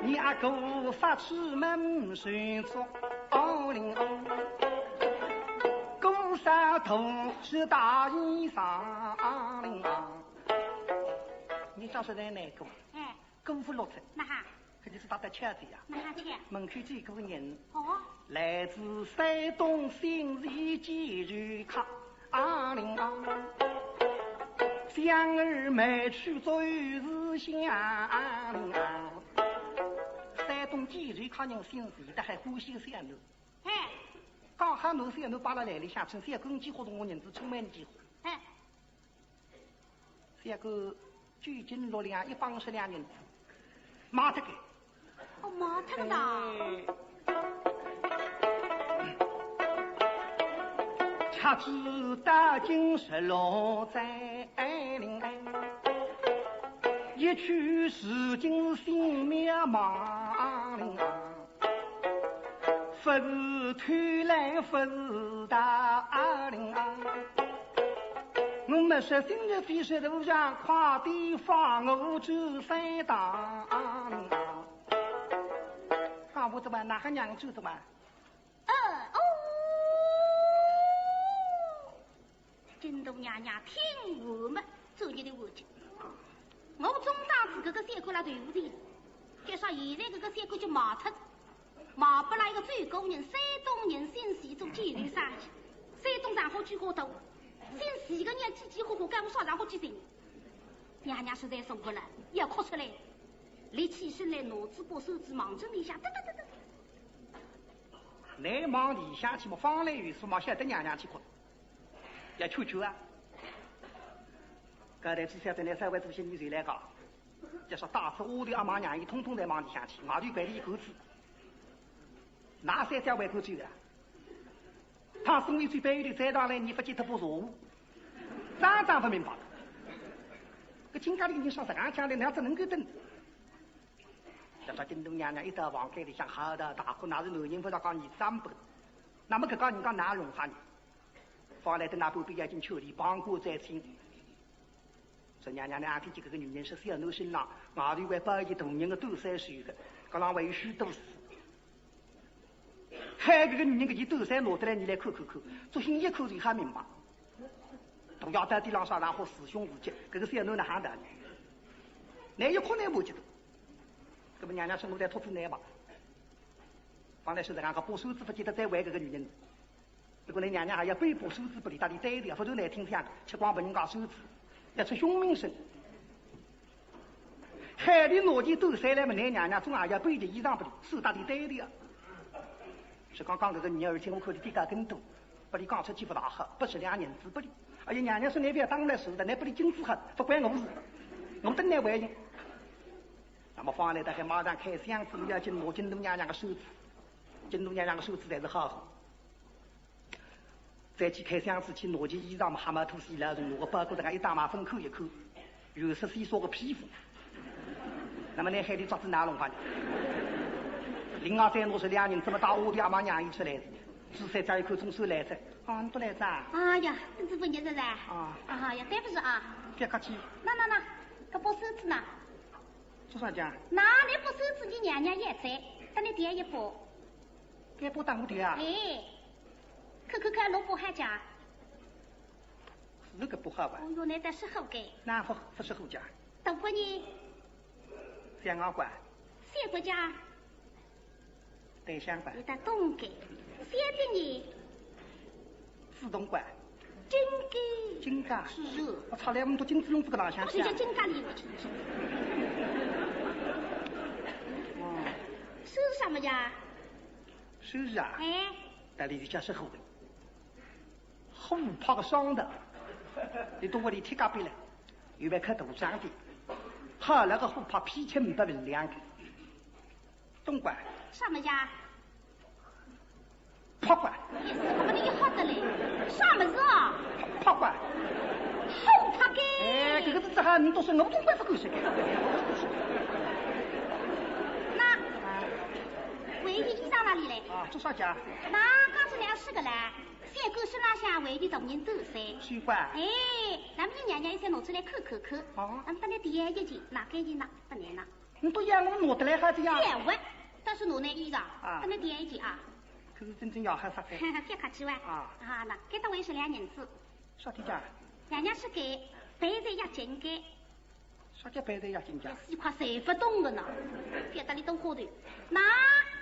你阿哥发出门睡着，哦灵哦，姑嫂同是大衣裳，哦灵哦。 你讲实在难过，哎，姑父落出，哪哈？搿就是大得巧哉呀。哪哈巧？门口见个人，哦，来自山东新市寄居客，阿林啊，想儿未去就是想，阿林啊。山东寄居客人新市，伊搭还欢喜个想儿。哎，刚好侬想儿摆辣来里向，趁小公鸡活动我银子充满几化。哎， 这个九斤六两一百十两银子，卖脱个。哦，卖脱个啦。哎。吃仔大金十六载，哎，一去如今性命茫茫。 勿是偷懒，勿是打零啊。我们是今日非是路上快点放我去三打零啊。讲我怎么哪个娘子怎么？呃哦。 金童娘娘听完么，做你的回去。我总当是搿个小官拉对勿起，就说现在搿个小官就卖脱，卖拨了一个最高人，山东人，姓徐，做寄居生意。山东上好去过头，新四个人几几火火赶我上上好去寻。娘娘实在受不了，要哭出来。立起身来，拿仔把扇子望准里向，哒哒哒哒。乃望里向去么，方来有数嘛，晓得娘娘去哭，要求求啊。搿台子晓得乃三位祖先你谁来讲？要说打出屋里阿妈娘姨，统统侪望里向去，外头关里一口子。哪三家会口子的？ 他生意最背后的再上来，你不见得不错误，张张不明白。搿金家里人说实梗讲的，哪只能够等？要说京都娘娘一到房间里向好的大哭，那是男人不要讲你张本，那么搿个人讲哪弄法呢？方来的那半边眼睛求里旁观在听。 说娘娘呢，阿听见搿个女人是小囡身浪，外头还包一大人的短衫手个，搿浪还有许多事。喊搿个女人搿件短衫拿得来，你来看看看，作兴一看就好明白。大爷到底浪啥场化，是凶是吉，搿个小囡哪哼的呢？乃一哭乃勿记得。搿么娘娘说我来托住乃吧。方来说实梗个，把扇子勿见得再还搿个女人。 如果乃娘娘还要背把扇子拨俚搭俚对的，勿然难听相，吃光别人家扇子，要出凶名声。喊俚拿件短衫来么，乃娘娘总还要背件衣裳拨俚，扇搭俚对的。是刚刚搿个女儿听我口里低高跟多，拨俚讲出去勿大好，拨十两银子拨俚。哎呀，娘娘说乃覅当来说的，乃拨俚金子好，勿关我事，我等乃回应。那么方来的还马上开箱子，要紧拿京都娘娘个扇子，京都娘娘个扇子才是好货。 再去开箱子去拿件衣裳嘛，蛤蟆吐丝拉从拿个包裹上一打嘛，分看一看，有十四岁个皮肤。那么乃喊俚抓仔哪弄法呢？另外再拿十两银子么，到屋里阿妈娘姨出来，仔细再一看，总算来哉。啊，你都来哉啊？哎呀，真是不认得噻。啊。哎呀，对不住啊。覅客气。那那那，搿把扇子呢？做啥讲？那那把扇子你娘娘也在，搭你爹一把。该把当我爹啊？哎。 看看看，侬勿好讲。是搿勿好吧？哦哟，乃倒是好个。哪勿勿是好讲？大伯呢？相好管。小伯讲。对相管。你倒懂个。小的呢？自动管。金个。金个。是。我操，来我们都金子弄这个浪向去啊。不是叫金家里有金子。哦。是什么呀？ 是啊，哎。但是人家是虎，虎怕个伤的，你到屋里贴隔壁来，有没看图章的？好，那个虎怕脾气不明亮的，懂管？什么呀？怕管。也是，我们的一好的嘞，什么事啊？怕管。好怕个。哎，这个是这还你都是我懂管不够是的。那，唯一衣裳哪里嘞？啊，做啥讲？那刚才那样是个嘞，三个身浪向唯一大人都是。是吧？哎，那么你娘娘一些拿出来看看看。哦。那么等你第一件，哪个件呢？不能呢。你都要我拿得来还是呀？要我，但是拿那衣裳，啊。等你第一件啊。可是真正要害啥个？别客气哇。啊。啊，那给他为十两银子。啥地方？娘娘是给，白在要紧给。 啥叫白带押金家？搿四块侪勿懂个呢，别搭里动花头。那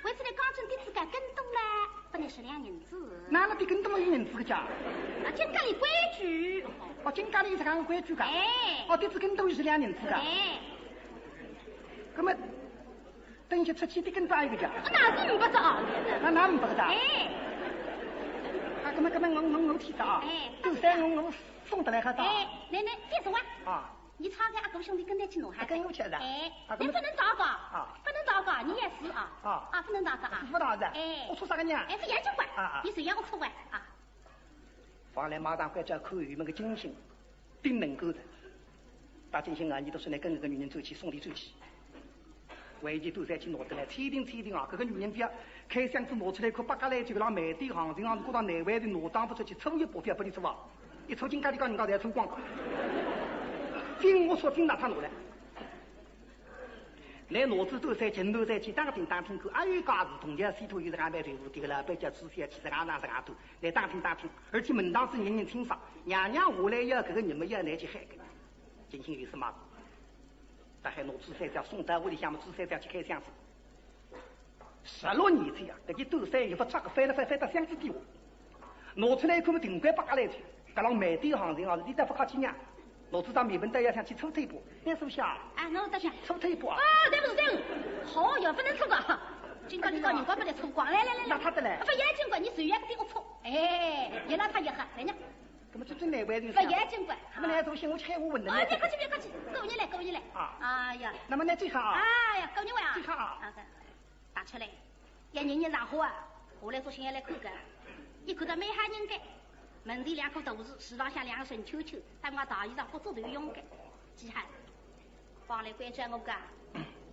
为此来讲成弟子该跟动嘞，不能十两银子。哪能的跟动有银子个家？那金家里规矩。哦，金家里是讲规矩个。哎。哦，弟子跟动是十两银子个。哎。那么等于出去的跟动一个家？那是勿着。那哪能勿着？哎。啊，那么那么我我我去找啊。哎。都三我我送得来还到。哎，来来，别说话。啊。 你差个阿哥兄弟跟得去弄哈。啊，跟我去的。哎，啊，你不能糟糕，啊。不能糟糕，你也是啊。啊。啊，不能糟糕啊。不能的。哎。我出啥个呢？哎，是严总管，啊，啊。你是严我出管啊。方来马上关照口语门个金星，顶能够的。大金星啊，你都是来跟搿个女人走去，送礼走去。 回去都再去拿得来，确定确定啊！搿个女人家开箱子拿出来一看，八嘎来就搿浪卖点行情啊，侬觉着难为情，拿当勿出去，抽一把票拨伊抽啊！一抽进家里讲人家侪抽光光。紧我说紧拿他拿来。来拿仔都再进头再去打听打听看，哎哟，家事同样西头有实梗办事体个，老板叫朱小姐实梗哪实梗多，来打听打听，而且门当是人人清爽，娘娘下来要搿个人么要来去喊个，金星有什么？ 大概拿朱三姐送到屋里向么，朱三姐去开箱子。十六年前啊，搿件短衫又勿着个，翻了翻，翻到箱子底下。拿出来一看么，定关八家来去，搿浪卖点行情啊，是俚倒勿客气呢。拿出张面盆，倒要想去搓脱一把，拿手下，啊，我得想。搓脱一把啊。啊，对勿住，对勿住，好哟，勿能搓个，今朝你讲人家勿来搓光，来来来来，那他的嘞？勿要紧个，你随便给我搓，哎，伊拉他也好，来呢。搿么这真难为情。勿要紧个，搿么来做些我吃我稳的。啊，别客气，别客气，够你来，够你来。啊。哎呀，那么那最好啊。哎呀，够你玩啊。最好啊。啊，对。 打出来，要人人上火啊！下来做生意来看个，一看到蛮吓人个，门前两棵大树，树浪向两个神球球，搭我大衣裳各做头用个，几下。方来关照我讲，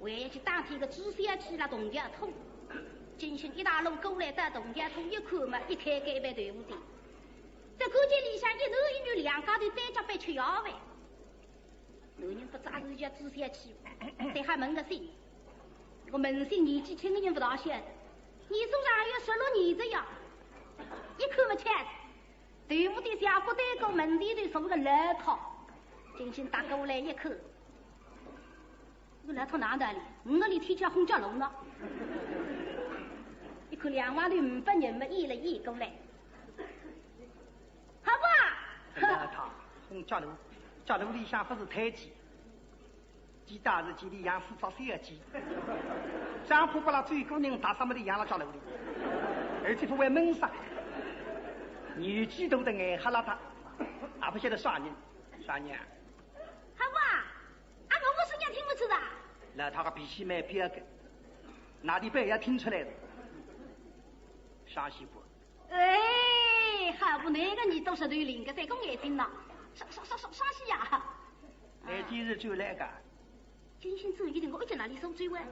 还要去打听个朱小姐啦，铜匠铺。今朝一大路过来到铜匠铺一看嘛，一开间一爿豆腐店，只看见里向一男一女两家头单脚板吃夜饭。 男人勿扎手叫朱小姐，对伊问个信。我问信年纪轻个人勿大晓得，年数上有十六年哉呀。一看勿出，豆腐店小角对过门前头坐个老太，轻轻踏过来一看，搿老太哪能道理？五个里天桥红脚龙呢？一看两外头呒不人么，移了移过来。 好不啊？搿个他红脚路，脚路里向勿是太极，鸡蛋是鸡里养四只小鸡，张婆婆拉最高人大啥么的养了脚路里，而且勿会闷煞，年纪大得眼瞎了他，也勿晓得啥人，啥人啊？好不啊？啊，我是人听勿出的。那他个脾气蛮彪个，哪里被人家听出来的？伤心不？ 哎，好不，那个你倒是对灵个，在讲眼睛呢。伤伤伤伤伤心呀！哎，今日就来个。今朝走一定我一直哪里收走啊？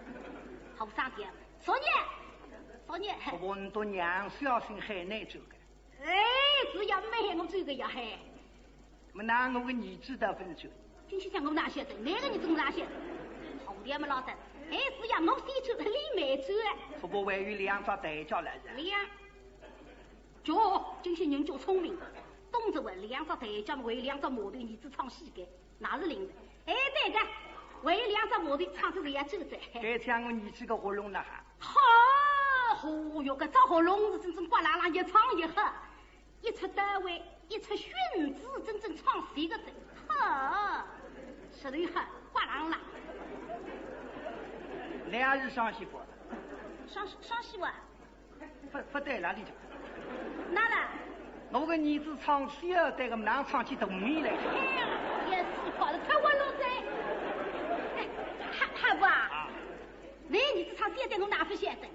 好生点，少爷，少爷。不过你都娘小心害难走个。哎，是呀，没我走个呀嘿。 么拿我个儿子到分手。今朝想我哪晓得，那个儿子哪晓得？好点么老三，哎，是呀，我先去，你没去啊？不过还有两只台阶来着。两，就今朝人就聪明，懂得为两只台阶，为两只码头，儿子唱戏个，哪是灵的？哎，对个，为两只码头唱出来也走着。该唱我儿子个喉咙了哈。好，哦哟，搿只喉咙是真正刮啦啦一唱一喝。 一出单位，一出训子，真正唱戏个子，哈，舌头好，刮啷啷。那也是伤心不？伤伤心哇？不不对，哪里去？哪了？我个儿子唱戏啊，对个哪唱起动物来？哎呀，也是快了，太完了噻！哎，还还不啊？啊。那儿子唱戏对我哪不晓得？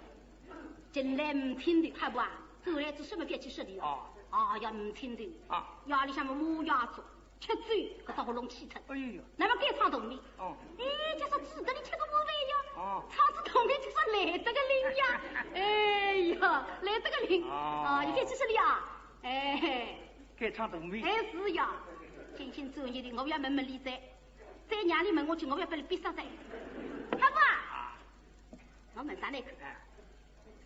进来唔听的，好不啊？走来做什么别去说的哦。哦。啊呀，唔听的。啊。夜里向么磨牙粥，吃酒，搿只喉咙气出。哎呦。那么该唱动物。哦。哎，就说只得你吃个无味哟。哦。唱只动物就说来得个灵呀。哎呀，来得个灵。哦。啊，你别去说的呀。哎。该唱动物。哎，是呀。今朝做日的，我要问问你噻。再让你问我去，我要把你逼杀噻。好不啊？啊。 我问啥呢？哎。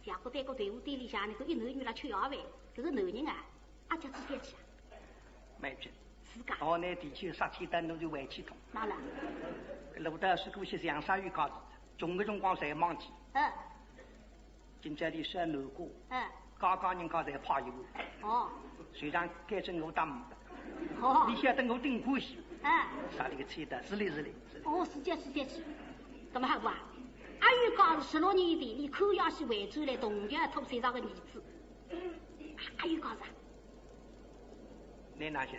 下个对过队伍店里向那个一男一女辣吃夜饭，搿个男人啊，阿叫朱小姐啊？蛮准。是噶。哦，那地球杀气弹侬就回去痛。哪了？搿路道是过去像啥有价值，穷个辰光侪忘记。嗯。今朝里算难过。嗯。 家家人家侪怕伊。哦。虽然该正我打唔得，哦。你晓得我顶欢喜。哎。啥里个气的，是哩是哩。哦，是这是这是。那么好不啊？阿有讲是十六年前，你看要是回转来同样偷谁家个儿子。阿有讲啥？你哪晓得？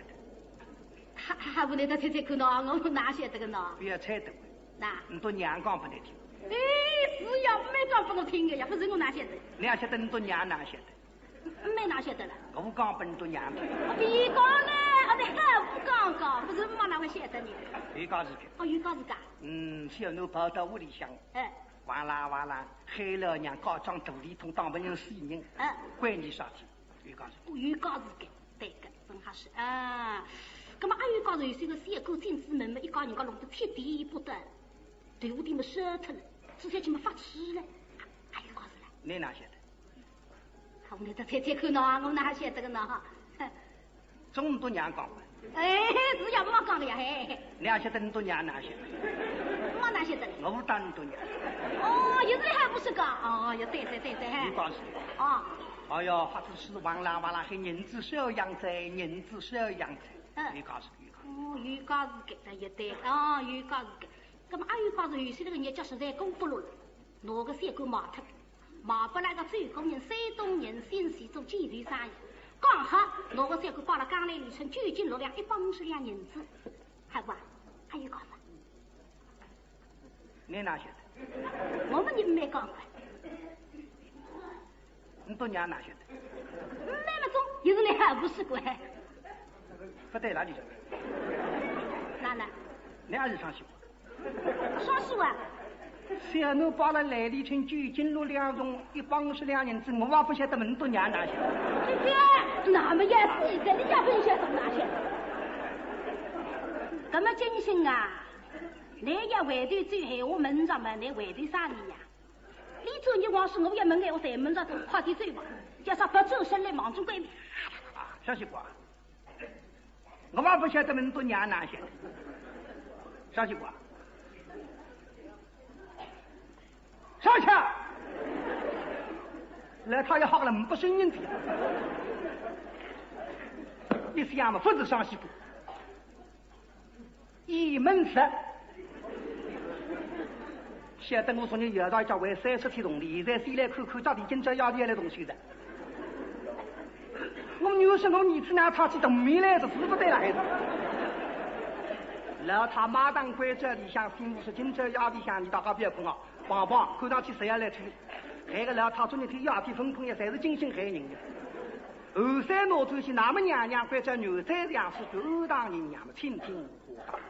还还不能得猜猜看喏，我哪晓得个喏？不要猜的。那？你都娘讲不得听。哎，是呀，没讲不能听的呀，不是我哪晓得？你哪晓得你都娘哪晓得？ 没哪晓得了。我讲拨侬娘听。我别讲了，我在还不讲讲，不是嘛，哪会晓得呢？有讲是个。哦，有讲是个。嗯，小囡跑到屋里向，哎。哇啦哇啦，喊了娘家长肚里痛，当不人死人。哎。关你啥事？有讲是个。有讲是个，对个，真好是啊。那么阿有讲是有些个小狗进子门嘛，一家人家弄得七颠八倒，头顶么烧脱了，朱小姐么发痴了，阿有讲是了。你哪晓得？ 我那个猜猜看喏，我哪晓得个喏？总都娘讲吧。哎，是要我讲的呀，嘿。你还晓得你都娘哪晓得？我哪晓得嘞？我当你都娘。哦，有这还不是讲？哦，有对对对对，嘿。你讲是。哦，哎哟，发仔痴哇啦哇啦喊银子少洋哉，银子少洋哉。嗯。有家事，有家事。哦，有家事搿搭一对，哦，有家事搿。葛末阿有家事，有些搿个日脚实在过勿落了，拿个小官卖脱，卖拨拉个周国人山东人，姓徐，做建筑生意。刚好拿个小官摆辣江南里称九斤六两，一百五十两银子，好勿啊？阿有讲伐？ 倷哪晓得？我末倷没讲过。倷笃娘哪晓得？没么总，也是倷还勿是个。勿对啦，你晓得？哪能？倷阿是双喜官？双喜官？小奴摆辣来里称九斤六两重，一百五十两银子，我也勿晓得么，倷笃娘哪晓得？对对，那么也是，倷也勿晓得哪晓得？葛末金星啊， 倷要回头走闲话问着么，倷回头啥人呀？倷昨日往时我要问闲话侪问着，快点走吧，叫啥勿转身来望准归面。啊，双喜官，我也勿晓得么，倷笃娘哪晓得？双喜官，上去！老太爷吓得呒不声音哉。一想么，勿是双喜官。 鄢门石。晓得我昨日夜到一家为三十天铜钿，现在先来看看到底今朝夜里要来动手哉。我女儿说我儿子拿他去动面来，是勿对了还是？老太马上关照里向，吩咐说今朝夜里向，倷大家覅困啊，棒棒，看上去是要来抽。害个老太昨日天夜天昏困也侪是金星害人的。后山拿出去，那么娘娘关照女儿再样是安大人娘么，请听下档。